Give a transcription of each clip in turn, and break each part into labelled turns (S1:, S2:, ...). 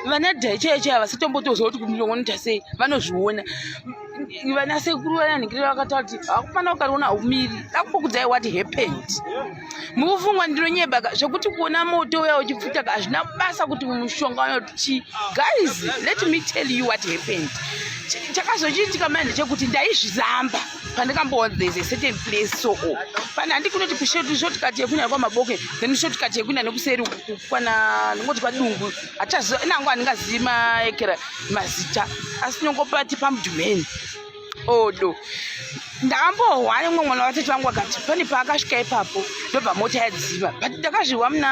S1: Vana dhaichaiya chaiya vasatombotozwa kuti kumilongonoita sei, vanozviona. Vana sekuru vananhingirira vakataura kuti hakupana ukariona haumiri. Dakumbokudzai what happened. Mukufungwa ndinonyebaka zvekuti kuona moto uya uchipfuta hazvina basa kuti mushonga unoti chii. Guys, let me tell you what happened. Chakazochiitika manje chekuti ndaizviramba pandakamboona there is a certain place so oh. Pane handi kunoti kushortcut yekuenda kwamaboke then shortcut yekuenda nekuseri kwana ndingoti kwadungu hatichaziva inangu handingazivi maekera mazita asi tinongopati pamudhumeni odo ndakambohwa nemumwe mwana watete vangu akati pane paakasvika ipapo ndobva mota yadziva but ndakazvihwa muna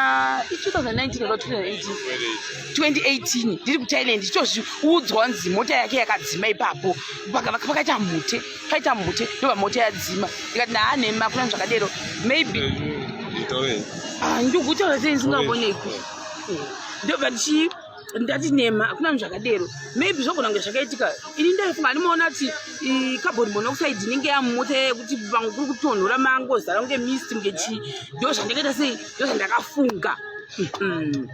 S1: 2019 or 2018 2018 ndiri kuthailand ndichitozviudzwa nzi mota yake yakadzima ipapo pakaita mhute paita mhute ndobva mota yadzima ndikati ndaanhema kuna zvakadero maybe ah, ndikutaura sei ndisingavonekwi ndobva ndichi ndati nema hakuna zvakadero maybe zvogona kunge zvakaitika ini ndaifunga andimaona kuti carbon monoxide inenge yamumota yekuti pamwe kuri kutonhora mangozara kunge mist kunge chii ndo zvandakaita sei ndo zvandakafunga mhm.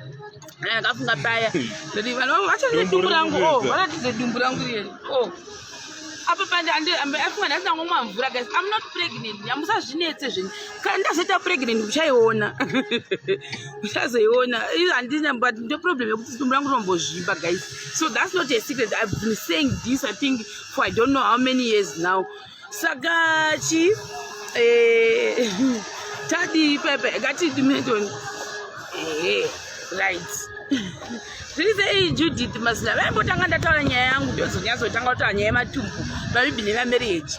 S1: ndakafunga paya ndati vanhu vachanze dumbu rangu o oh, varatidze dumbu rangu iyeri o oh. apa pande afunga ndasina ngomwa mvura guys i'm not pregnant hamusazvinetse zvenyu kana ndazoita pregnant muchaiona muchazoiona handina but ndo problem yekuti dumbu rangu rinombozvimba guys so that's not a secret i've been saying this i think for i don't know how many years now saka chi eh, tadii pepe ngatidimedoni ehe right zviri sei judith mazina vaimbotanga ndataura nyaya yangu ndozonyatsotanga kutaura nyaya yematumbu mabibi nemamarriage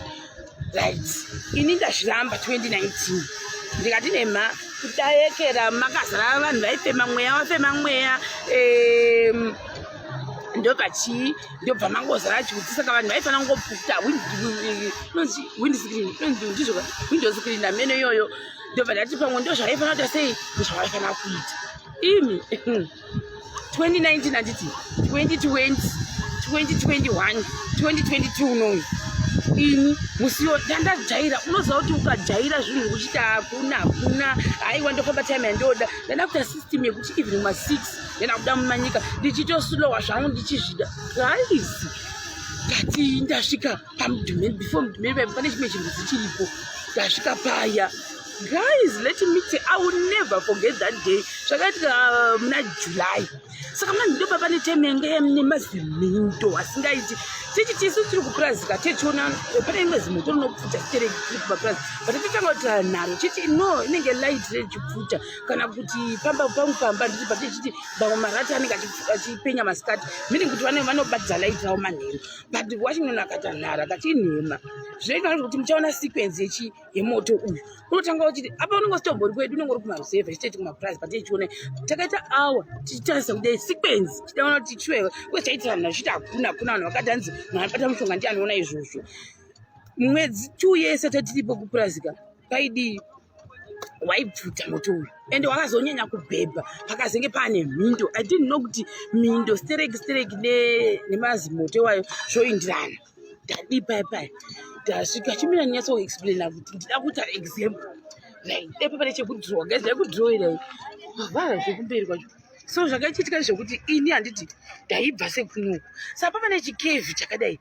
S1: right ini ndazviramba 2019 ndikati nema kudayekera makazara vanhu vaifema mweya wafema mweya ndobva chii ndobva mangozara chiutsi saka vanhu vaifanira kungopukuta inonzi windscreen inonzi ndizvo window screen amene iyoyo ndobva ndati pamwe ndozvavaifanira kuita sei ndozvavaifanira kuita imi 2019 handiti 2020 2021 2022 unoyu ini musiwo ndandajaira unoziva kuti ukajaira zvinhu uchiti hakuna hakuna haiwa ndofamba time yandoda ndanda kuita system yekuti even ma 6 ndenda kuda mumanyika ndichitoslowa zvangu ndichizvida guys ndati ndasvika pamudhumeni before mudhumeni paipo pane chimwe chimbuzi chiripo ndasvika paya guys let me say i will never forget that day zvakaitika uh, muna july saka manje ndopa pane time yanga yamine mazimhinto asingaiti tichi tisu tiri kuprazika tichiona eh, pane imwe zimoto rinopfuta tiri kumapurazi but totanga kuti nharo chiti no inenge light rechipfuta kana kuti pamba pangu pamba nditi but tichiti vamwe marati anenge achipenya masikati meaning kuti vanobatidza light ravo manheru but washington akati nhara akati inhema zvinoita kuti muchaona sequence yechi yemoto uyu unotanga uchiti apa unenge usitombori kwedu unenge uri kumaruzevha chitete kumapurazi but tichiona takaita awa tichitarisa kudai sequence tichidaona kuti chiwewe uye chaitira vanhu vachiti hakuna hakuna vanhu vakati hanzi munhu anobata mushonga ndiye anoona izvozvo mwedzi two yese tatiripo kupurazi ka paidii waibvuta moto uyu ende wakazonyanya kubhebha pakazenge paane mhindo i didn't know kuti mhindo stereki stereki nemazimoto iwayo zvoindirana ndadii paya paya ndasvika chimira ndinyatsoexplaina kuti ndida kuita example right epa pane chekudhirowa guys ndakudhirowera vavhara zvekumberi kwacho so zvakaichitika zvekuti ini handiti ndaibva sekunoku saka pane chikevhi chakadai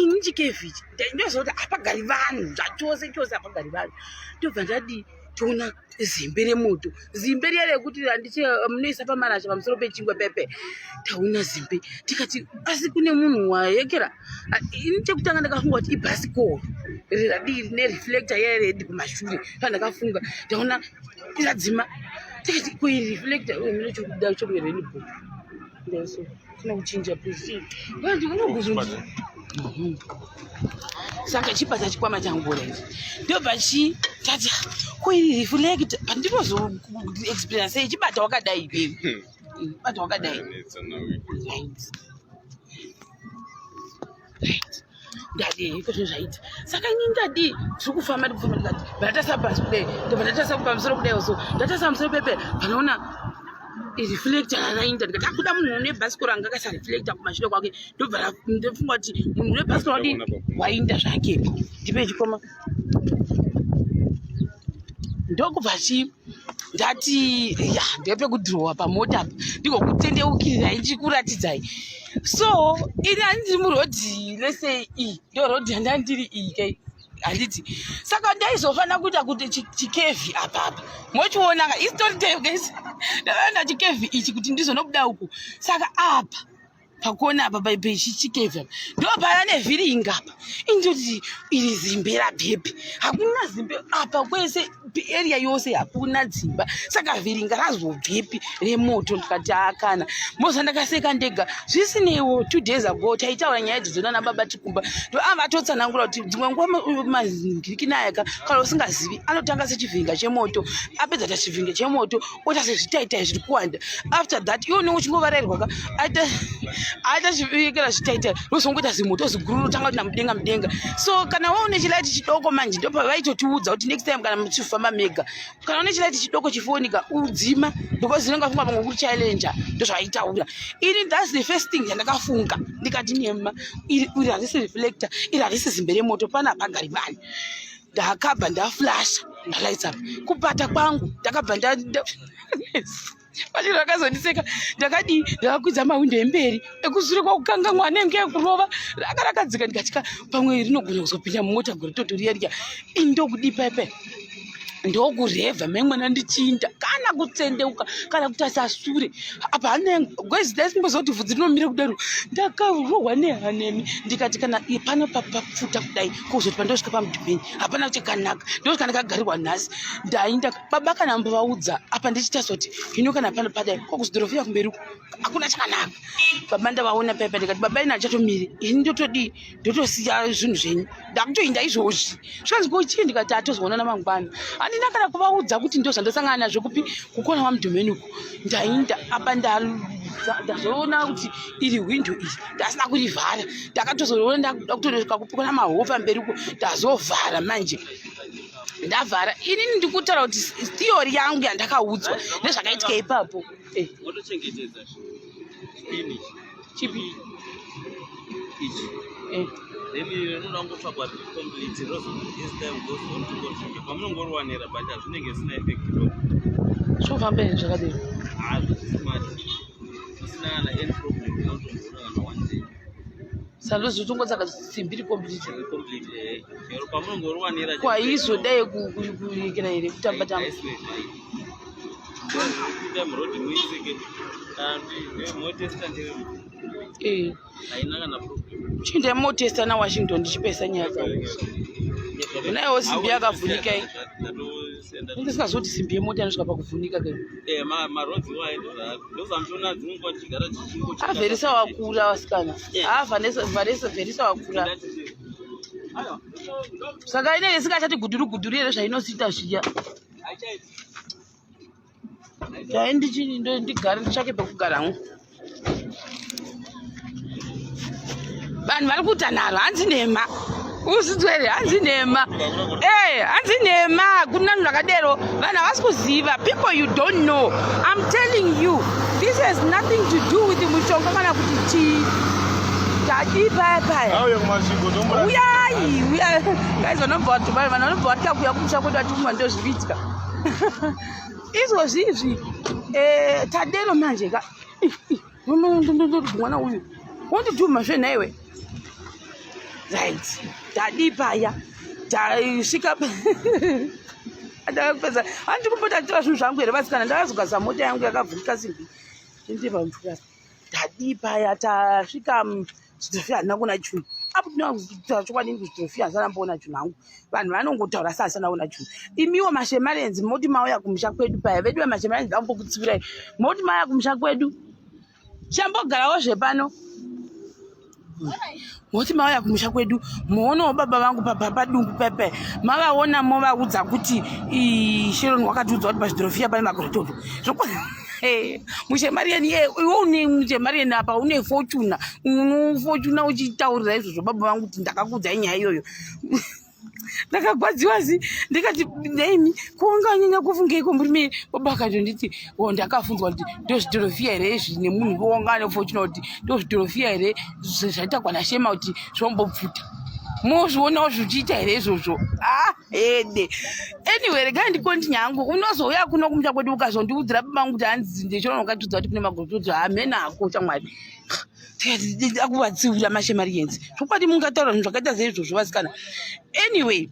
S1: ini chikevhi ichi ndoziva kuti hapagari vanhu zvachose chose hapagari vanhu ndobva ndadii toona zimbe remoto zimbe riya rekuti handiti eh, munoisa pamarasha pamusoro pechingwa pepe taona zimbe tikati asi kune munhu wayekera ah, ini chekutanga ndakafunga kuti ibhasikoro radii rine reflector yeredi kumashure pandakafunga ndaona radzima tikati kuireflector minochokuda chokurenibho ndeso Tino kuchinja please. Vanhu unogozonzi. Saka chipata chikwama changu bora ichi. Ndobva chi tati ko iri reflect pandinozo explain sei chibata wakadai baby. Hmm. Bata wakadai. Right. Right. Ndadii iko zvinhu zvaita. Saka ini ndadii tiri kufamba ndikufamba ndikati ndatasa pasi kudai ndobva ndatasa pamusoro kudai so ndatasa pamusoro pepe panoona reflector rarainda ndikati akuda munhu une bhasikoro anga akaisa reflector kumashure kwake ndobva ndofunga kuti munhu une bhasikoro wadii wainda zvake ndipe chikoma ndokubva chi Ndati ya ndepekudhirowa pamota apa ndigokutendeukirirai ndichikuratidzai. So ini handiri murodhi lese iyi ndo rodhi yandandiri iyi kai handiti saka ndaizofanira kuita kuti chikevhi apapa mochiona ka istory time guys ndakaenda chikevhi ichi kuti ndizonobuda uku saka apa pakona apa paipechichikevhi apa ndo paya nevhiringa apa indoti iri zimbe rabhepi hakuna zimbe apa kwese area yose hakuna dzimba saka vhiringa razobvepi remoto ndikati akana moza ndakaseka ndega zvisineiwo two days ago taitaura nyaya idzodzo nana baba tikumba ndoava vatotsanangura kuti dzimwe nguva magirikinayaka kana usingazivi anotanga sechivhiringa chemoto apedza ta chivhiringa chemoto oita sezvitaitai zviri kuwanda after that iwe unenge uchingovarairwa ka aita aita chivikira zvitaitai rozongoita zimoto ziguru rotanga kuti namudenga mudenga so kana waune chilaiti chidoko manje ndopavaitotiudza kuti next time kana muchifamba mega kana une chilaiti chidoko chifonika udzima because inenge afunga pamwe kuri challenger ndozvaitaura ini thats the first thing yandakafunga ndikati nema iri harisi reflector iri harisi zimbe remoto pana hapagari bani ndakabva ndaflasha ndalights up kubata kwangu ndakabva nda vachiro vakazondiseka ndakadii ndakakwidza mahwindo emberi ekusure kwakukanganwa anenge ekurova ranga rakadzika ndikati pamwe rinogona kuzopinda mumota gore toto riya riya indokudii paipai ndokurevha mai mwana ndichinda kana kutsendeuka kana kutarisa sure apa hana gwezi daisimboziva kuti vhudzi rinomira kudaro ndakarohwa nehanemi ndikati kana pano papfuta kudai kuzoti pandosvika pamudhumeni hapana chakanaka ndosvika ndakagarirwa nhasi ndainda baba kana mbovaudza apa ndichitarisa kuti hino kana pano padai kwakuzidhorofira kumberi uku hakuna chakanaka baba ndavaona paipa ndikati baba ina achatomiri ini ndotodii ndotosiya zvinhu zvenyu ndakutoinda izvozvi zvikanzi ko chii ndikati atozoonana mangwana handina kana kuvaudza kuti ndo zvandosangana nazvo kupi kukona kwamudhomeni uku ndainda apa ndazoona kuti iri hwindo iri ndasina kurivhara ndakatozoona ndakuda kutosvika kupi kuna mahofa mberi uku ndazovhara manje ndavhara inini ndikutaura kuti theory yangu yandakaudzwa nezvakaitika ipapo eh.
S2: chipi ichi eh. then rinoda kungotsvagwa riri complete rozoas time goes on to contribute pamunongoriwanira but hazvinenge zvisina effect
S1: zvofamba here zvakadii
S2: ah, smart zvisina kana any problem inotomboona kana one day
S1: salozi utongotsaka simbi ri complete
S2: complete eh chero pamunongoriwanira
S1: kwaizodai kuikira here kutamba tamba
S2: Pinda muroad muitsike. Motesta ndiri.
S1: Eh.
S2: Haina kana problem.
S1: Chinda motesta na Washington ndichipesa nyaya dzangu. Unayo simbi yakavhunika iyi. Ndisingazoti simbi yemota inosvika pakuvhunika kai.
S2: Eh, ma maroads iwayo ndozvamuchiona dzimwe nguva tichigara tichingo.
S1: Averisa wakura vasikana. Ah, Vanessa Vanessa Verisa wakura. Saka inenge isingachati guduru guduru here zvainosiita zviya. Dai ndigare nditsvake pekugara hangu. Vanhu vari kuita nharo hanzi nhema. Usinzwa here hanzi nhema. Eh, hanzi nhema hakuna vanhu vakadero. Vanhu havasi kuziva. People you don't know. I'm telling you, this has nothing to do with mushonga kana kuti chii. Tadii paya paya.
S3: Auye kumasvingo tombura.
S1: Uyai, uyai. Guys vanobva vati vanhu vanobva vatya kuuya kumusha kwedu vati ndozviriitika. Izvozvi izvi eh, tadero manje ka. Mwana uyu. Wondidhuma zve nhaiwe. Right. Tadii paya. Tasvika ndakapedza handi kumbota nditora zvinhu zvangu here vasikana ndakazogaza mota yangu yakavhurika simbi ndibva mvura tadii paya tasvika zvidhorofiya handina kuona chinhu apo tinotaura chokwadi kuzvidhorofiya handisana mboona chinhu hangu vanhu vanongotaura sa handisana kuona chinhu imiwo mashemarenzi moti mauya kumusha kwedu paya vedu vemashemarenzi vakumbokutsivirai moti mauya kumusha kwedu chambogarawo zvepano moti mauya kumusha kwedu moonawo baba vangu padungu pepe mavaona movaudza kuti sharon wakatiudza kuti pazvidhorofiya pane magorototo muchemariyeni ye iwe une muchemariyeni apa une fortuna unofortuna uchitaurira izvozvo baba vangu kuti ndakakuudzai nyaya iyoyo ndakagwadziwa zi ndikati naimi kuunganyanya kufungeiko murume baba akatonditi o ndakafunzwa kuti ndozvidhorofiya here izvi nemunhu wanga ane fortuna kuti ndozvidhorofiya here zvaita kwanashema kuti zvombobvuta Mozvionawo zvichiita here izvozvo? Ah, ede. Anyway, regai ndikontinye hangu. Unozouya kuno kumusha kwedu ukazondiudzira baba vangu kuti hanzi ndichiona wakatiudza kuti kune magorokoto hamena hako shamwari. Akuvatsiura mashemarienzi. Zvokwadi mungataura zvinhu zvakaita seizvozvo vasikana. Anyway,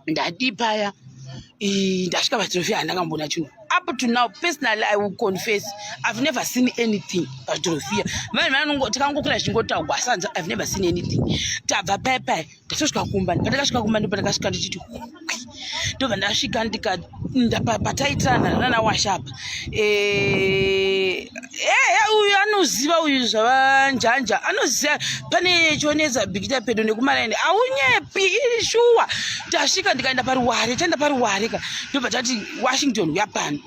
S1: ndadii paya ndasvika pachitorofia handakambona chinhu up to now. Personally, I will confess, I've never seen anything pachitorofia. Vanhu vanongo tikangokura zvichingotaugwa, asi I've never seen anything. Tabva paya paya, tatosvika kumba. Pandakasvika kumba, ndo pandakasvika ndichiti ndobva ndasvika pataitirana nana washapa. Uyu anoziva uyu zvavanjanja, anoziva pane chionetsa Bikita pedo nekumaraini. Aunyepi, iri shuwa. Tasvika, ndikaenda paruware, taenda paruware ka, ndobva tati, "Washington, uya pano."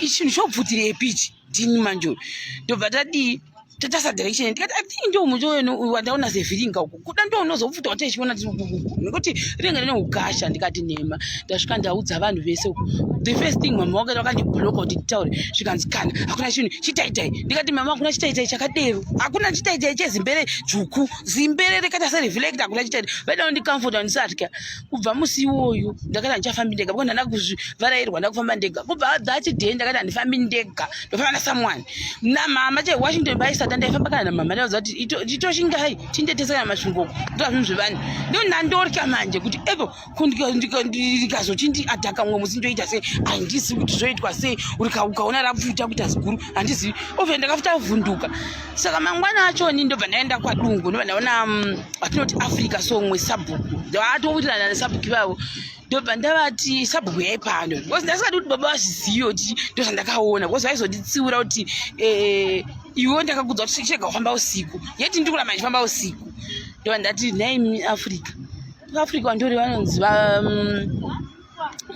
S1: Chinhu chobvutirepi ichi? Ndini manje ndobva tadii, tatasa direction. Ndikati, "I think ndo muti wenu wandaona sevhiringa uku, kuda ndo unozopfuta watichiona tiri ukuku, nekuti rinenge rine ukasha." Ndikati nhema. Ndasvika, ndaudza vanhu vese uku. The first thing, mama wakaita vakandibloka kuti nditaure. Zvikanzi, "Kana hakuna chinhu chitaitai." Ndikati, "Mama, hakuna chitaitai chakadero, hakuna chitaitai chezimbere dzvuku, zimbere rekaita sereflector, hakuna chitaitai." Vaida kundicomforta ndisatya. Kubva musi iwoyo ndakati handichafambi ndega, because ndanda kuzvivarairwa ndakufamba ndega. Kubva that day ndakati handifambi ndega, ndofamba nasomeone, namama che Washington paisata ndaifamba kana namama. Ndauza kuti itoshingai tindetese kana masvingoko, ndoa zvinhu zvevanhu. Ndo ndandorya manje kuti epo ndikazoti ndiataka mumwe musi ndoita sei? Handizivi kuti zvoitwa sei. Ukaona rapfuta kuita ziguru, handizivi ove ndakafuta vhunduka. Saka mangwana achoni ndobva ndaenda kwadungu, ndobva ndaona vatinoti Africa somwe sabhuku, ndavatowirirana nesabhuku ivavo. Ndobva ndavati, "Sabhuku, yai pano," because ndasingadi kuti baba vazvizive kuti ndozvandakaona, because vaizotitsiura kuti, "Iwe ndakakudza kuti chega kufamba usiku, yeti ndiri kuramba ndichifamba usiku." Ndobva ndati, "Nhaimi Africa." Africa vandori vanonzi va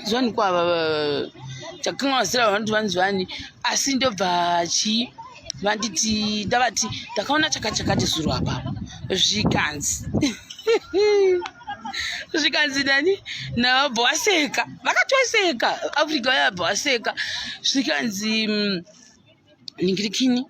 S1: zvanikwa chakanganwazira, vanoti vanzi vani, asi ndobva chii vanditi, ndavati ndakaona chakati chakati zuro apapo. Zvikanzi nani navabva vaseka, vakatoseka. Africa vayabva vaseka. Zvikanzi, "Ningirikini,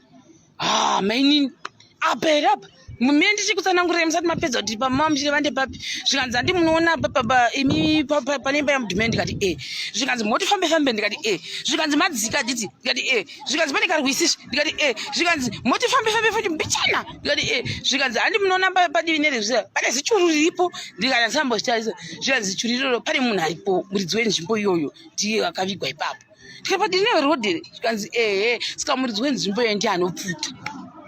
S1: ah, mainini, apa here apa mumie ndichikutsanangurai musati mapedza kuti pamama muchireva ndepapi?" Zvikanzi, "Handi munoona papa imi pane imba yamudhumeni?" Ndikati, "E." Zvikanzi, "Moti fambe fambe." Ndikati, "E." Zvikanzi, "Madzika diti?" Ndikati, "E." Zvikanzi, "Pane karwisisi?" Ndikati, "E." Zvikanzi, "Moti fambe fambe futi mbichana?" Ndikati, "E." Zvikanzi, "Handi munoona padivi nerezvisa pane zichuru riripo?" Ndikati, "Handisambozvitarisa." Zvikanzi, "Zichuru iroro pane munhu aripo, muridzi wenzvimbo iyoyo ndiye akavigwa ipapo." Tikati, "Padiri nerodhi?" Zvikanzi, "Ehe." Saka muridzi wenzvimbo iyoyo ndiye anopfuta,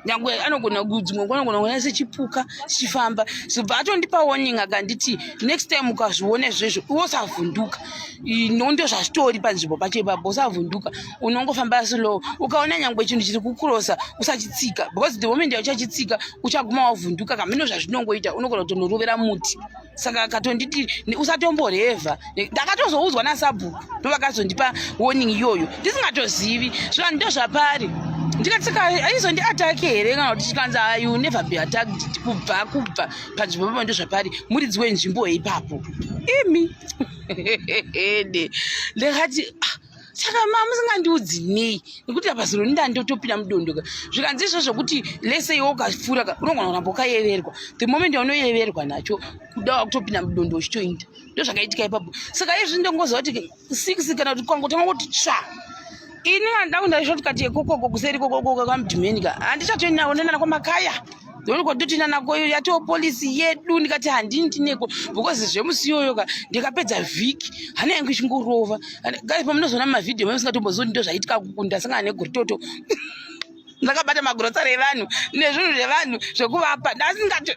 S1: nyangwe anogona dzimwe nguva anogona kuona sechipuka chichifamba. Zobva atondipa warning, akanditi, "Next time ukazviona izvezvo, iwe usavhunduka, ndo zvazvitori panzvimbo pacho ipapo. Usavhunduka, unongofamba slow. Ukaona nyangwe chinhu chiri kukurosa, usachitsika, because the moment yauchachitsika uchaguma wavhunduka. Kamino zvazvinongoita, unogona kutonorovera muti." Saka akatonditi usatomborevha. Ndakatozoudzwa nasabhuku, ndovakazondipa warning iyoyo ndisingatozivi. Zvikanzi, "Ndo zvapari." Ndikati, "Saka aizondiatake here?" Kana kuti chikanzi, "You never be attacked. Kubva panzvimbo papo ndo zvapari, muridzi wenzvimbo ipapo." Imi de ndakati, "Ah, saka ma musingandiudzi nei? Nekuti apa zuro ndandotopinda mudondoka." Zvikanzi, izvo zvokuti lese iwe ukapfuura ka, unogona kuramba ukayeverwa. The moment yaunoyeverwa nacho, kuda wakutopinda mudondo uchitoinda. Ndo zvakaitika ipapo. Saka izvi ndongoziva kuti 6 kana kuti kwangotanga kuti tsva, ini handida kuenda shortcut yekokoko kuseri kokoko kwamudhumeni ka, handichatoenda nako kwamakaya ndonikototina nako yatoo polisi yedu. Ndikati handini ndineko, because zvemusi iyoyo ka, ndikapedza vhiki hana yangu ichingorova. Guys, pamunozoona mumavhidhiyo mamusingatombozivi kuti ndo zvaitika kuku, ndasangana neguritoto, ndakabata magrocery evanhu nezvinhu zvevanhu zvekuvapa. Ndasingato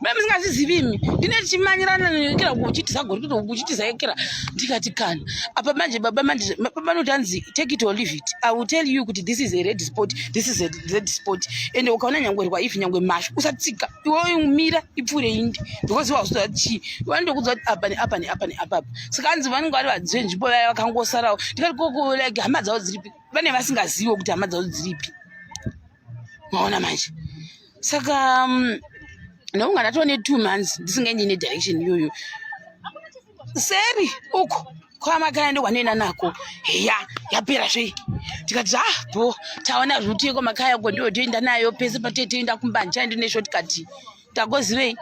S1: musingazizivi imi, ndine tichimanyirana nekera kuchitiza goritoto kuchitiza ekera. Ndikati kana apa manje baba, manje baba vanoti hanzi, "Take it or leave it, I will tell you kuti this is a red spot, this is a red spot, ende ukaona nyangwe rwaifi, nyangwe mashu, usatsika, iwe mira ipfuure indi, because iwe hauzoziva chii." Vanondokudza kuti apa neapa neapa neapapa. Saka hanzi vanenge vari vadzi venzvimbo vaya vakangosarawo. Ndikati, "Koko like hama dzavo dziripi?" Vane vasingaziviwo kuti hama dzavo dziripi, maona manje. Saka ndokunga ndatova ne2 months ndisingaendi nedirection iyoyo seri uko kwamakaya, ndokwanoenda nako. Heya, yapera zvei. Tikati, "Ah, bo taona route yekwamakaya uko, ndiyo toenda nayo pese patee toenda kumba, handichaendi neshortcut." Tagozivei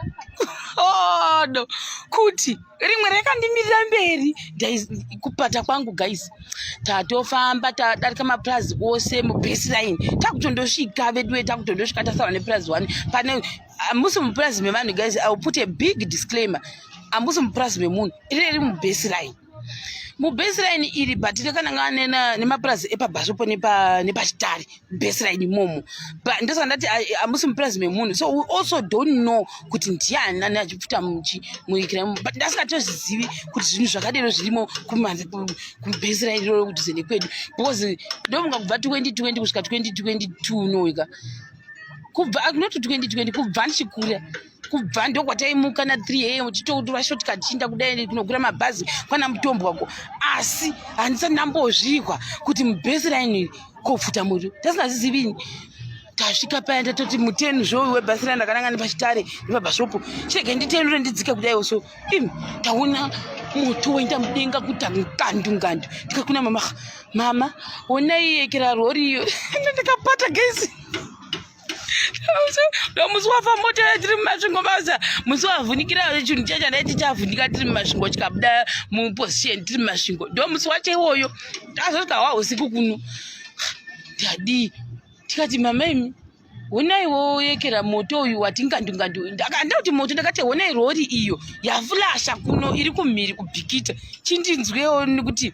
S1: oh, no. Kuti rimwe rakandimirira mberi kupata kwangu guys. Tatofamba tadarika mapurazi ose mubaseline, takutondosvika veduwe, takutondosvika tasara nepurazi one pane hamusi mupurazi mevanhu guys. I will put a big disclaimer, hamusi mupurazi memunhu, iri riri mubaseline, mubaseline iri, but takanangana nemapurazi epabhasopo nepachitari baseline imomo. But ndosaka ndati hamusi mupurazi memunhu, so we also don't know kuti ndiani nani achipfuta muikira imomo, but ndasingatozvizivi kuti zvinhu zvakadero zvirimo kubaseline iroro kudhuze nekwedu, because ndofunga kubva 2020 kusvika 2022 noika, kubva not 2020, kubva ndichikura, kubva ndokwataimuka na3 am tichitotora shortcut tichienda kudai kunogura mabhazi kwana Mutombwako, asi handisati ndambozvikwa kuti mubaseline kopfuta moto, tasingazvizivini. Tasvika paya, ndatoti mutenu zvo webaseline ndakananga nepachitare nepabhasopo, chirege nditenure ndidzike kudaiwo. So imi taona moto waenda mudenga kuita ngandu ngandu. Ndikakuna mama, "Mama, onai yekera rori iyo." Ndikapata gesi ndo musi wafa mota tiri muMasvingo masa, musi wavhunikira chinhu chacho ndaiti chavhunika tiri muMasvingo, chikabuda muposition tiri muMasvingo, ndo musi wacho iwoyo. Tazosvika hwa usiku kuno, tadii, tikati, "Mama imi, honaiwo yekera moto uyu wati ngandu ngandu." Ndakanda kuti moto, ndakati, "Honai rori iyo yafulasha kuno iri kumhiri kuBhikita." Chindinzwewo nekuti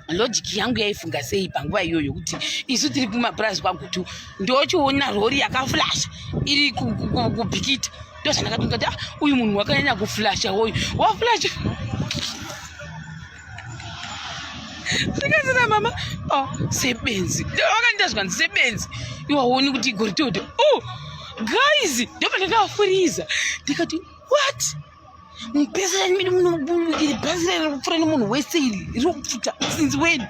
S1: logic yangu yaifunga sei panguva iyoyo, kuti isu tiri kumapurazi kwaGutu, ndochiona rori yakaflasha iri kuBhikita. Ndozvandakati ndikati, "Ah, uyu munhu wakanyanya kuflasha, uyu waflasha." Ndikazina mama, "Oh, sebenzi." Vakandiita zvikanzi, "Sebenzi, iwaoni kuti goritoto?" Oh guys, ndobva ndakafuriza, ndikati, "What? Mubhezerani medu muno, iri bhazi riri kupfuura nemunhu wese, iri riri kupfuta since when?"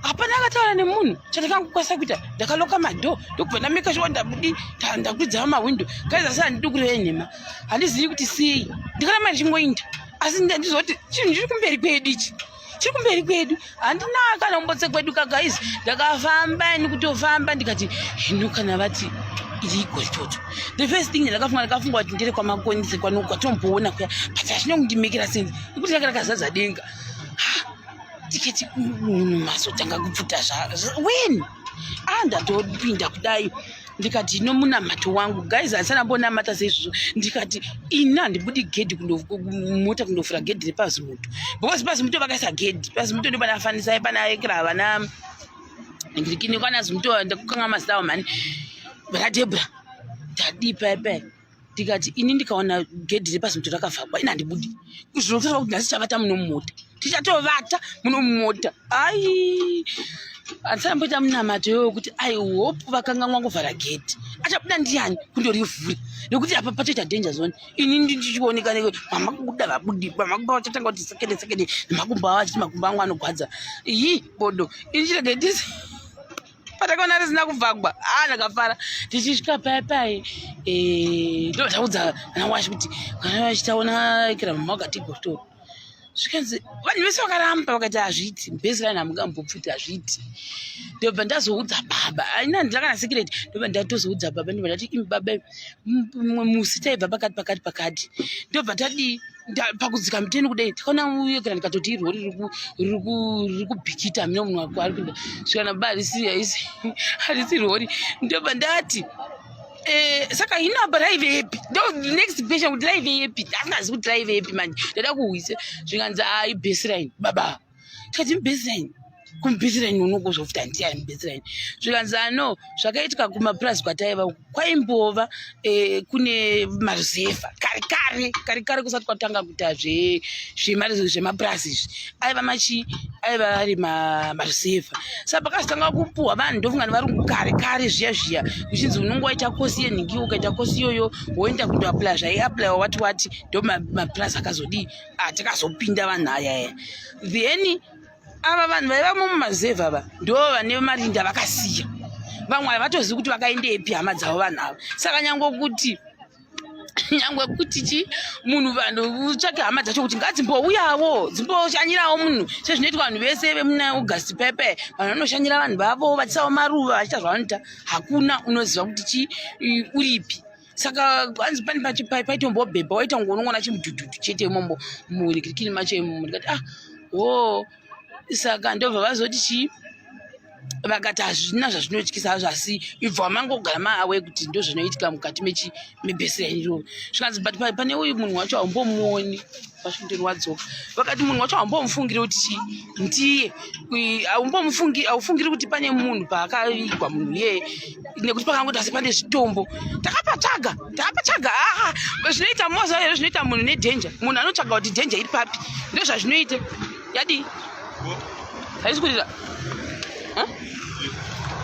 S1: Hapana akataura nemunhu. Chandakangokwanisa kuita, ndakaloka madoor, ndokubva ndameka sure ndabudi, ndakwidza mahwindo. Guys, asi handidi kureva nhema, handizivi kuti sei ndikaramba ndichingoinda, asi ndizoti chinhu chiri kumberi kwedu ichi, chiri kumberi kwedu, handina kana kumbotse kwedu kagais. Ndakafamba ini kutofamba, ndikati, "Hino kana vati iri igoritoto." The first thing ndakafunga, ndakafunga kuti ndere kwaMakonise kwatomboona kuya, but hazvina kundimekera sense nekuti ranga rakazadza denga. Tiketi munhu mazotanga kupfuta when ah, ndatopinda kudai, ndikati ino munamato wangu guys, handisana mbonamata seizvozvo. Ndikati, "Ini handibudi gedhi mota kundovhura gedhi repazimuto, because pazimuto vakaisa gedhi pazimuto, ndo panafanisai panaekera vana ngirikini kwana zimuto." Ndakukanga mazita avo mhani, vana Debra. Tadii paya paya, ndikati, "Ini ndikaona gedhi repazimuto rakavhagwa, ini handibudi. Zvinofanira kuti nhasi chavata muno mumota, tichatovata muno mumota." Ai, handisamboita munamato iyoyo kuti I hope vakanganwa kuvhara gedhi, achabuda ndiani kundorivhura, nekuti apa patoita danger zone. Ini ndichioneka mama kubuda vabudi, mama vachatanga kuti sekede sekede nemakumbo avo, achiti makumbo angu anogwadza. Iyi bodo, ini chirege ndisi patakaona risina kuvhagwa. A, ndakafara. Tichisvika paya pai, ndo taudza vana wacho kuti kana vachitaona kira mama wakati gotora, zvikanzi vanhu vese vakaramba, vakati hazviiti, mbezirani hamungambopfuti, hazviiti. Ndobva ndazoudza baba, aina ndakana secret, ndobva ndatozoudza baba, ndobva ndati, "Imi baba, mumwe musi taibva pakati pakati pakati, ndobva tadii, pakudzika muteni kudai, takaona uye kana ndikatoti irori riri kuBhikita mine munhu wako ari kuenda." Svikana baba, harisi haisi harisi rori. Ndobva ndati, "Saka hino apa raivepi?" Ndo next question, kuti raivepi? Ndasingazivi kuti raivepi manje, ndada kuhwisa. Zvikanzi, "Ai, baseline baba." Tikati, "Mubaseline? Kumubaseline unokozofuta ndiani mubaseline?" Zvikanzi, "Ano zvakaitika kumapurazi kwataiva kwaimbova kune maruzevha kare kare kare kare, kusati kwatanga kuita zvemapurazi izvi, aiva machi aiva ari maruzevha. Saka pakazotanga kupuhwa vanhu, ndofunga nevarungu kare kare zviya zviya, kuchinzi unonge waita course yenhingi, ukaita course iyoyo woenda kundoapply zvaiapplyiwa wati wati, ndo mapurazi akazodii atakazopinda vanhu ayaya. Then ava vanhu vaivamo mumazevha ava ndo vane marinda vakasiya, vamwe havatozivi kuti vakaendepi hama dzavo vanhu ava. Saka nyangwe kuti chi munhu, vanhu utsvake hama dzacho kuti ngadzimbouyawo dzimboshanyirawo munhu sezvinoitwa vanhu vese vemuna August pepe, vanhu vanoshanyira vanhu vavo vachisawo maruva, vachiita zvavanoita, hakuna unoziva kuti chi uripi. Saka hanzi pane paitombobhebha, waita kunge unongoona chimudhudhudhu chete imomo murikirikini macho imomo. Ndikati ah, hoo. Saka ndobva vazoti chii, vakati hazvina zvazvinotyisa hazvo, asi ibva mangogara maawe kuti ndozvinoitika mukati mebheseni iroro. Zvikanzi but pane uyu munhu wacho haumbomuoni. Washington wadzoka, vakati munhu wacho haumbomufungiri kuti chii ndiye, haufungiri kuti pane munhu paakavigwa munhu iyeye, nekuti pakangoti asi pane zvitombo. Takapatsvaga, takapatsvaga. Aa, zvinoita moza here, zvinoita munhu nedhenja. Munhu anotsvaga kuti dhenja iri papi, ndozvazvinoita. Yadii, haisi kurira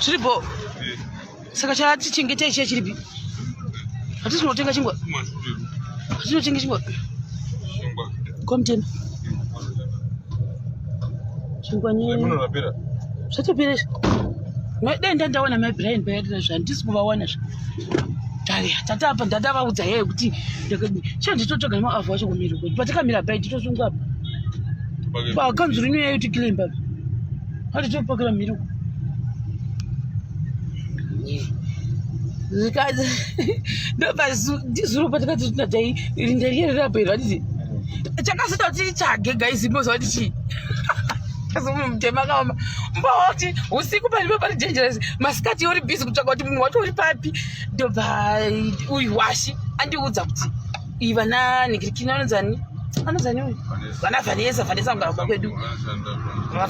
S1: zviripo. Saka chatichengetai chiya chiripi? Hatisi kunotenga chingwa, hatinotenga chingwa kwamutema chingwa zvatopera izvi. Dai ndandawana mai Brian payatira zva, handisi kuvawana zva. Tatapa ndatavaudza yeye kuti chanditotsvaga nemaavhu acho kumiri kwedu patakamira pai titosungwa apa pakanzuru ino yayo tikilei papa hatitopakira mhiri uko. Zvikanzi ndozuro patakati tinadai rinda riye rirapo iro, handiti chakasita kuti titsvage guys, moziva kuti chii? Kasi munhu mutema akaoma mboti usiku paripo pari dangerous, masikati uri busy kutsvaga kuti munhu wacho uri papi. Ndobva uyu washi andiudza kuti iyi vana nhikirikini anonzani, anonzani uyu, vana Vanessa. Vanessa kugara kumba kwedu,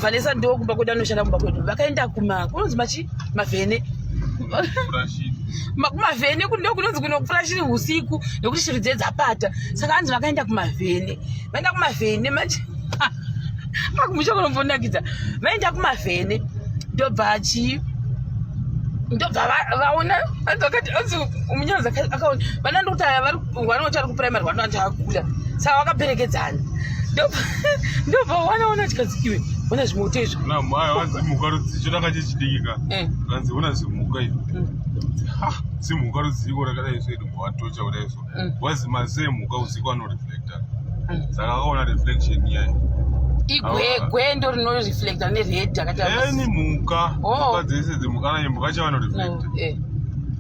S1: Vanessa ndo kumba kwedu, anoshanda kumba kwedu. Vakaenda kuma kunonzi machi mavhene, kumavhene ndo kunonzi kunopfura shiri usiku nekuti shiri dze dzapata. Saka hanzi vakaenda kumavhene, vaenda kumavhene manje akumusha kunombonakidza. Vaenda kumavhene, ndobva chii, ndobva vaona, vakati anzi munyaradzi akaona vana, ndokuti aya vanoti ari kuprimary, vanoti akura, saka vakaperekedzana. Ndobva wanaona chikanzi, iwe ona zvimoto izvo.
S3: Mhuka rudzi chotanga chechidiki ka, kanzi ona zimhuka izvo, zimhuka rudziko rakadai so, iri watocha kudai so, wazi maziso emhuka usiku anoreflecta, saka akaona reflection iyayi.
S1: Igwe ndo rinoreflecta nered akati.
S3: Eni mhuka, mhuka dzese dzemhuka kana mhuka chavanoreflecta.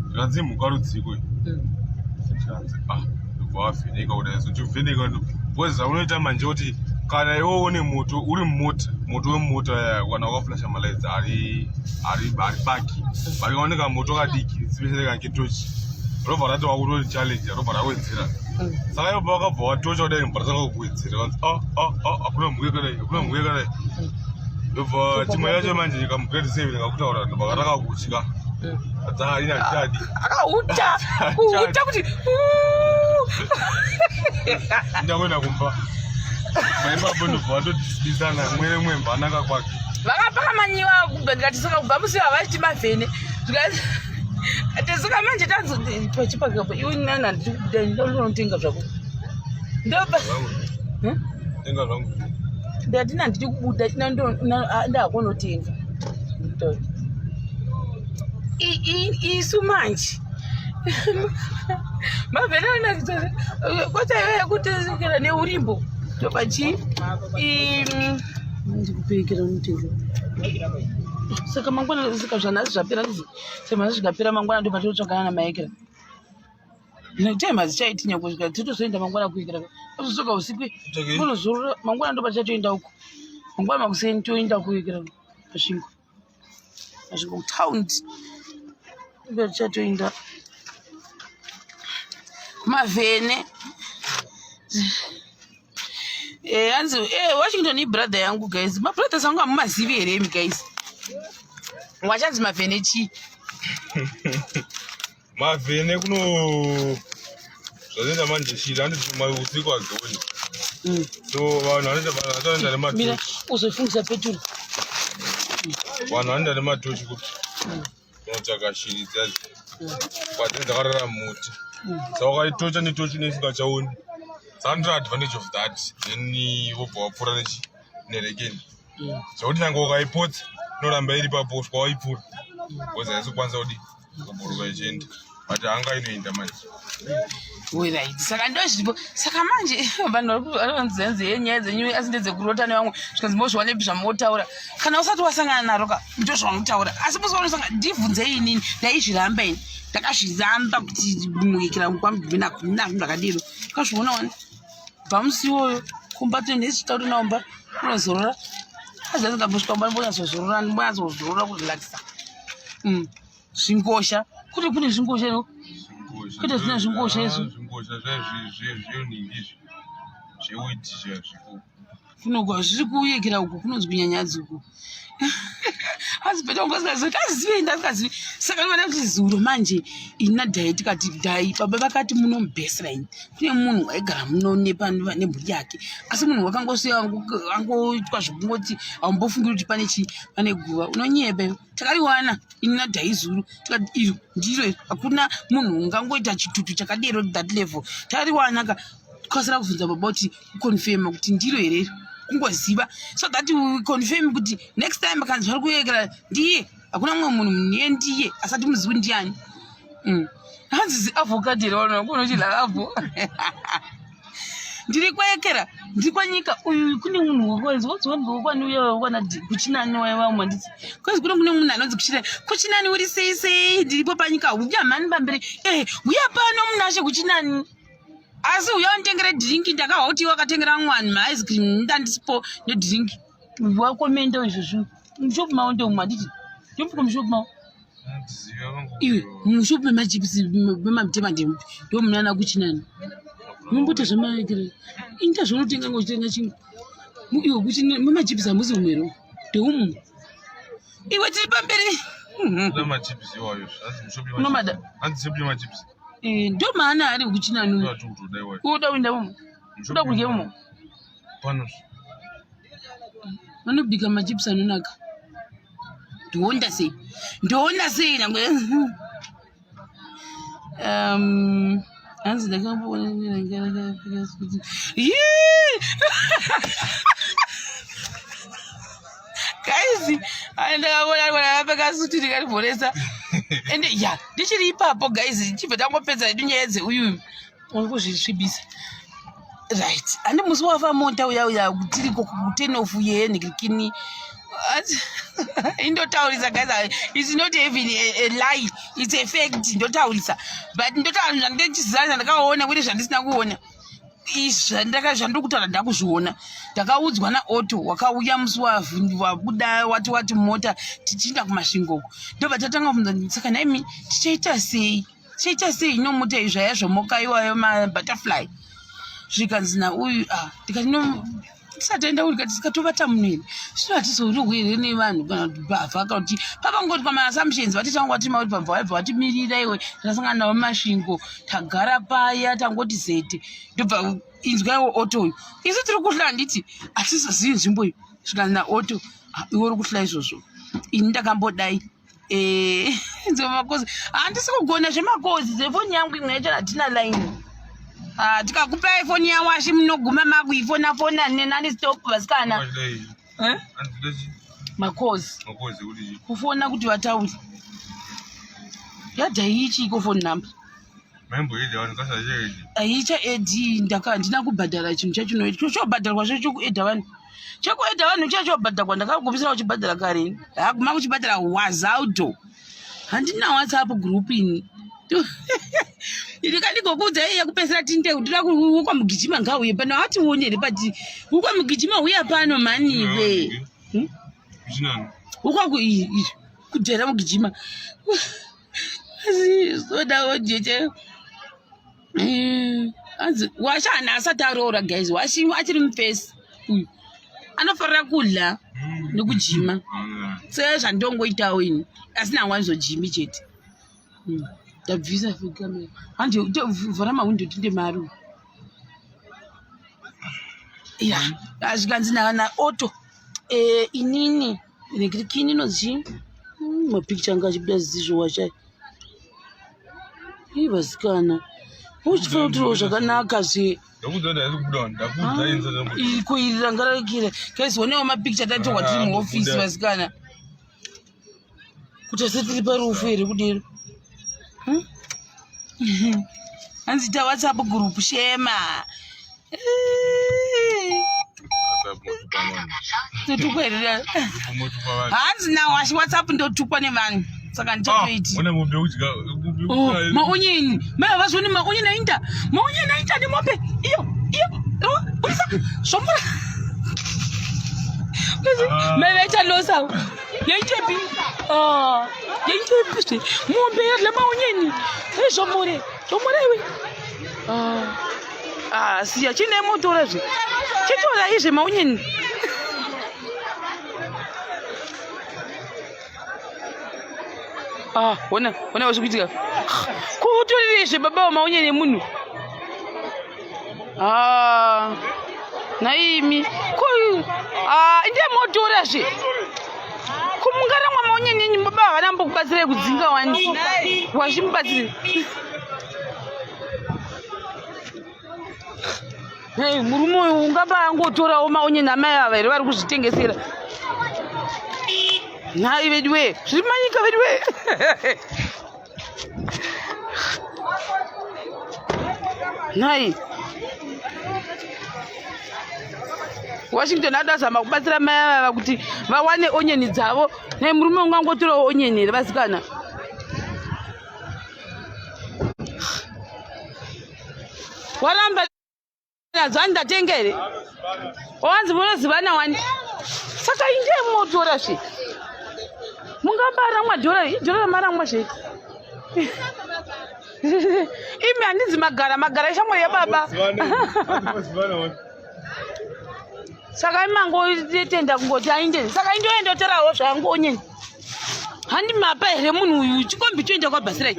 S3: Zvikanzi mhuka rudziko iyi, zvikanzi ah, ndobva wavheneka kudai so, chivheneka because zvaunoita manje kuti kana iwe une moto uri mumota, moto wemumota yaya, kana wakaflasha malights ari baki, but kaoneka moto kadiki, especially kana ketochi, robva rati wakutori challenge, robva rawedzera. Saka ivo vakabva watocha kudai, mbva ratanga kuwedzera, vanzi ah ah ah, hakuna mhuka yakadai, hakuna mhuka yakadai. Ndobva chimwe yacho manje kamugrade 7 kakutaura, ndobva katanga kutya, ina chadi.
S1: Akahuta kuhuta kuti
S3: Ndakuenda kumba maipapo, ndobva watodismisana mwene mwemba ananga kwake.
S1: Vakapamanyiwa kubva, ndikati saka kubva musi havachiti mavhene. Saka manje tanzi pachipakapo iwe nana ndinotenga zvako, ndopa.
S3: Tenga zvangu.
S1: Ndati nandidi kubuda, ndakunotenga isu manje mavhene anakidza kwete iwe yekutekera neurimbo. Topa chii, ndikupekera unotenga. Saka mangwana, saka zvanhasi zvapera, saka nhasi zvikapera, mangwana ndobva totsvagana namaekera time hazichaiti nyangwe kusvika titozoenda mangwana kuikira ozosoka usiku unozorora. Mangwana ndobva tichatoenda uko, mangwana makuseni toenda kuikira Masvingo, Masvingo kutaundi, ndobva tichatoenda kumavhene. Hanzi Washington ibrother yangu guys, mabrothers angu hamumazivi here imi guys? Wachanzi mavhene chii?
S3: Mavhene kuno zvanoita manje shiri handiti usiku hadzioni, so vanhu vanoita, vanhu vanoenda nematochi.
S1: Uzofungisa peturu.
S3: Vanhu vanoenda nematochi kuti kunotsvaka shiri dzadzo kwadzinenge dzakarara mumuti, saka ukaitocha netochi inoisingachaoni, saka ndiro advantage of that. Then wobva wapfuura nechi nerekeni, zvekuti nyange ukaipotsa inoramba iri papo kusvika waipfuura, because haisi kukwanisa kudi kubhuruka ichienda. But hanga inoenda manje.
S1: Right. Saka ndozvipo. Saka manje vanhu vari vanzi yenyaya dzenyu asi ndedzekurota nevamwe zvikanzi mozviwanepi zvamotaura. Kana usati wasangana naro ka ndozvaunotaura. Asi musi wanosangana ndibvunzei inini ndaizviramba ini. Ndakazviramba kuti muyekera kwamudhumina hakuna zvinhu zvakadero. Ndakazviona wani. Bva musi iwoyo kumba tinhesi tauri naomba unozorora. Azi ndambosvika kumba ndambonyatsozorora ndambonyatsozorora kurelaxa. Zvingosha kuti kune zvingosha iro Kwete zvina zvingosha izvi.
S3: Ah, zvingosha zvezvenhingi izvi zvewiti zvezviko
S1: kunogwa zviri kuyekera uku kunonzi kunyanyadzi uku asi beta ungasingazivi kuti azive ndasingazivi saka ndivana kuti zuro manje ini nadhai tikati dhai baba vakati muno mubaseline kune munhu waigara muno nemhuri yake asi munhu wakangosiya angoitwa zvekungoti haumbofungi kuti pane chii pane guva unonyebe takariwana ini nadhaizuru tikati iro ndiro iro hakuna munhu ungangoita chitutu chakadero that level takariwana ka kwasara kubvunza baba kuti kuconfirma kuti ndiro here iro kungoziva so that we confirm kuti next time kanzi vari kuyekera ndiye hakuna mumwe munhu munhu ndiye asati muzivi ndiani. Hanzi ziavocado here vanhu vakunochidya avo ndiri kwayekera ndiri kwanyika uyu kune munhu wekwanzi wonzi wekwana uya wekwana kuchinani waya vamwe handiti kwanzi kune kune munhu anonzi kuchinani kuchinani uri sei sei ndiripo panyika uya mhani pamberi eh uya pano munashe kuchinani asi uya unditengere drink ndakahwa kuti wakatengera vamwe vanhu maice cream ndandisipo nedrink wakomenda izvozvo mushopu mavo ndomwe handiti ndomuko mushopu mavo iwe mushopu memachipisi memamutema ndemupi ndomunana kuchinani mumboita zvemaekere inda zvaunotenga ngochitenga chingwa iwe kuchi memachipisi hamusi umwero ndeumu iwe tiri pamberi unomada eh, ndomaana ari kuchinani uda kuenda umo uda kudya umo vanobika machipisi anonaka ndoonda sei ndoona sei nangwe hanzi ndakamboona guys ndakaona ndakapfeka suti ndikarivoresa ende ya ndichiri ipapo guys chibva tangopedza hedu nyaya dzeuyu uri kuzvisvibisa right handi musi wafa mota uya uya tiri kuten of yenhikirikini indotaurisa guys it's not even a lie it's a fact ndotaurisa but ndotaura zvandichiziva zvandakaona kwete zvandisina kuona zvandiri kutaura ndakuzviona ndakaudzwa naoto wakauya musi wabuda wati wati mota tichiinda kumasvingo uko ndobva tatanga kubvunza saka nhaimi tichaita sei tichaita sei inomuta izvi zvaya zvomoka iwayo mabutterfly zvikanzi nauyu ah ndikati no tisati taenda kuri kati tikatovata munhu here zvino hatizorohwi here nevanhu kana kuti bhavha kana kuti papangoti pamaassumptions vati tanga watima kuti pabva waibva watimirira iwe tasangana navo masvingo tagara paya tangoti zete ndobva inzwaiwo oto uyu isu tiri kuhla handiti hatizozivi nzvimbo iyo zvikanzi naoto ah, iwe uri kuhla izvozvo ini ndakambodai Eh, makozi handisi kugona zvemakozi zefoni yangu imwe yacho hatina line ah, tikakupai foni yawashi munoguma makuifona fona nenani stop vasikana eh? Makozi kufona kuti vataure yadhaiichiiko foni number aicha ed ndaka handina kubhadhara chinhu chacho chobhadharwa zve chokuedha vanhu chekuedha vanhu chacho chobhadharwa ndakagumisira kuchibhadhara kare haguma kuchibhadhara wazaudo handina whatsapp group ini ndikandigokuudza iye kupesera tinde ndida kuukwa mugijima ngauye pano hationi here pati ukwa mugijima uya pano mhaniwe hmm? ukwa kudhera mugijima asi sodawo jeche anzi washa hana asati aroora guys washi achiri mufesi uyu anofarira kudla nekujima sezvandongoitawo ini asi nangu anizojimi chete ndabvisa kamera hanje vhura mahwindo tinde mari ya zvikanzi naoto eh, inini nekirikini inonzi mapikicha anga achibuda zizvo wachai ii vasikana uchifanira kutirowo zvakanaka zve iko iri ranga raikira guys onewo mapikicha tatorwa tiri muhofisi vasikana kuti ase tiri parufu here kudero. Hanzi ita WhatsApp group shema. Totukwa here? Hanzi now ashi WhatsApp ndotukwa nevanhu. Saka ndichatoiti.
S3: Mune mombe kudya.
S1: Oh, maonyeni. Mai vazvioni maonyeni ainda. Maonyeni ainda nemombe. Iyo, iyo. Oh, urisa. Zvombora.
S3: Ah.
S1: Mai vaita losa. Yaitepi? Ah, yaitepi zve? Mombe yadla maonyeni. Hey, zvombore. Zvombore iwe. Ah. Ah, siya chine motora zve. Chitora izve maonyeni. Ah, ona, ona wazvikuitika. Kutorere zve baba wamaonyeni emunhu. Ah, naimi. Ko ah, ndiye motora zve. Kumungaramwa maonyeni enyu baba havana mbokubatsirai kudzinga wani. Wazvimubatsire. Hey, murume uyu ungaba angotorawo maonyeni amai ava here vari kuzvitengesera. Nhai veduwe, zviri manyika veduwe. Nhai. Washington adazama kubatsira mai ava kuti vawane onyeni dzavo. Nhai murume ungangotorawo onyeni here vasikana? Waramba nadzo ani ndatenga here? Wanzi munozivana wani? Saka indiye motora zve. Mungambaramwa dhora, idhora ramaramwa zve. Imi handinzi magara, magara ishamwari yababa. Saka imangotenda kungoti ainde. Saka indoendotorawo zvangu onyeni. Handi mapa here munhu uyu chikombi choenda kwabhasirai.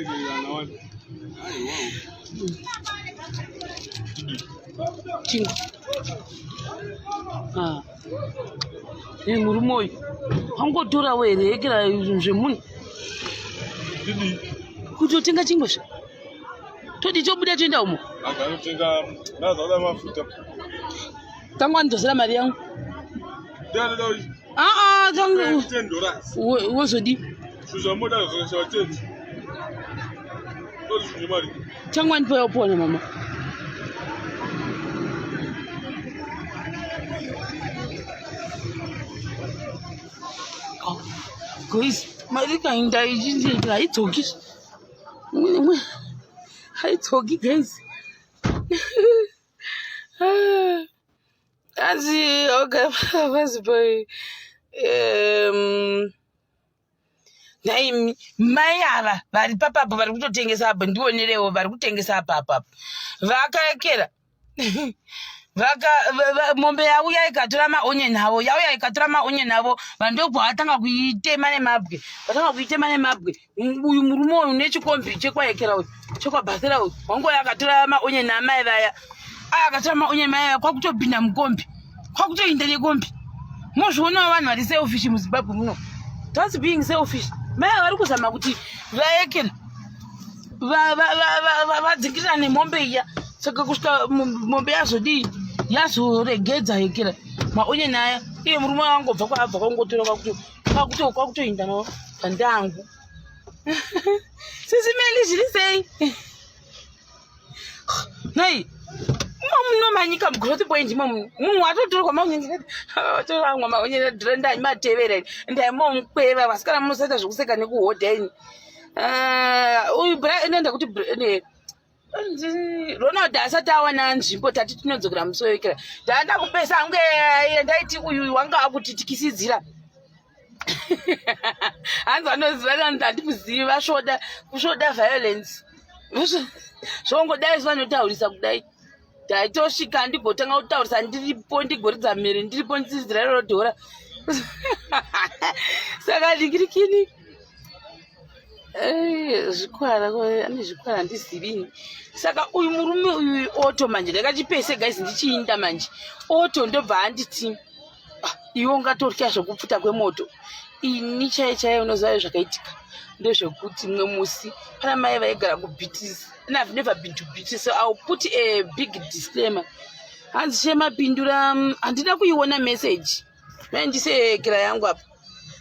S1: Chingo. Ah. Eh, murume uyu wangotorawo here yekera zvemunhu kutotenga chingwa zve todi tobuda toenda umo
S3: Akanotenga nazoda mafuta.
S1: tangu andidzosera mari yangu
S3: Ndanoda
S1: aa tangu
S3: 10 dollars.
S1: wozodi
S3: Zvamoda zvakashava 10. Ndozvine mari.
S1: tangu andipa yopona mama Oh, guys mari kainda ichinzi haidzoki haidzoki guys Anzi okay vazi boy nhai mai ava vari papapo vari kutotengesa apo ndionerewo vari kutengesa apa apo apo vakaekera vaka mombe yauya ikatora maonyeni avo yauya ikatora maonyeni avo vanhu ndobva vatanga kuitema nemabwe vatanga kuitema nemabwe uyu murume uyu nechikombi chekwaekera uyu chekwabhasera uyu wangoya akatora maonyeni amai vaya aya akatora maonyeni mai vaya kwakutopinda mukombi kwakutoinda nekombi mozvionawo vanhu vari selfish muzimbabwe muno that's being selfish mai ava vari kuzama kuti vaekera vadzingirira nemombe iya saka kusvika mombe yazodii yazoregedza yekera maonyeni aya iye murume wangobva kwaabva kwangotora kwakutoinda nawo pandangu sisi meli zviri sei nei munomanyika mugrowth point imomu munhu watotorwa maonyenatoramwa maonyenadhura ndaimatevera ndaimonkweva vasikana munosaita zvekuseka nekuhodha ini uyu inoenda kuti Ronald asati awana nzvimbo tati tinodzokera musoyekera ndaenda kupesa angu ndaiti uyu wanga akutityisidzira hanzi vanoziva nani handimuzivi vasvoda kusvoda violence zvongodai vanotaurisa kudai ndaitosvika ndigotanga kutaurisa ndiripo ndigoridza mhere ndiripo ndisidzira iroro dhora saka ndikirikini eh, zvikwara ane zvikwara handizivini saka uyu murume uyu oto manje ndakachipese guys ndichiinda manje oto ndobva anditi ah, iwe ungatotya zvekupfuta kwemoto ini chaiye chaiye unoziva zvakaitika ndezvekuti mumwe musi pana mai vaigara kuBeatrice and I've never been to Beatrice so I'll put a big disclaimer hanzi shema pindura handina kuiona message mai ndisekera yangu apa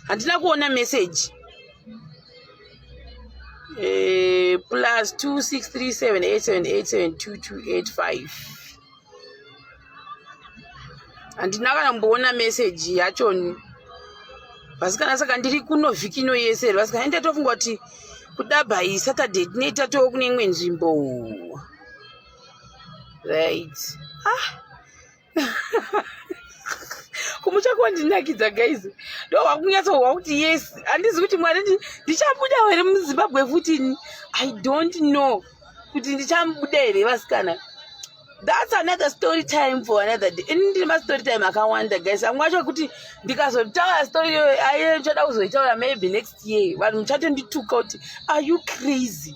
S1: handina kuona message. Plus 263787872285. Handina kana kumboona meseji yachoni, vasikana. Saka ndiri kuno vhiki ino yese here, vasikana? Ende tofunga kuti kuda by Saturday tinoita too kune imwe nzvimbo, right? Ah, kumucha kwandinakidza, guys. Ndohwakunyatsohwa kuti yes, handizi kuti Mwari, ndichabuda here muZimbabwe futi? I don't know kuti ndichabuda here, vasikana. That's another story time for another day. Ini ndine mastory time akawanda, guys. Amwe acho kuti ndikazotaura story iyoyo, aiye ndichada kuzoitaura maybe next year. Vanhu muchatondituka kuti, "Are you crazy?"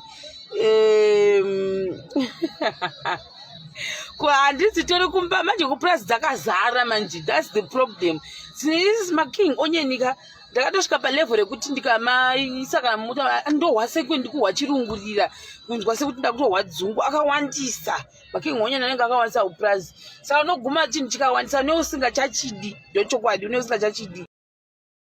S1: Handisi tori kumba manje, kupurazi dzakazara manje. That's the problem. Sinisi making onion ka, ndakatosvika palevel rekuti ndikamaisa kana muta, ndohwa sekwe ndikuhwa chirungurira, kunzwa sekuti ndakutohwa dzungu. Akawandisa making onion, anenge akawandisa kupurazi. Saka unoguma chinhu chikawandisa, neusingachachidi. Ndochokwadi, une usingachachidi.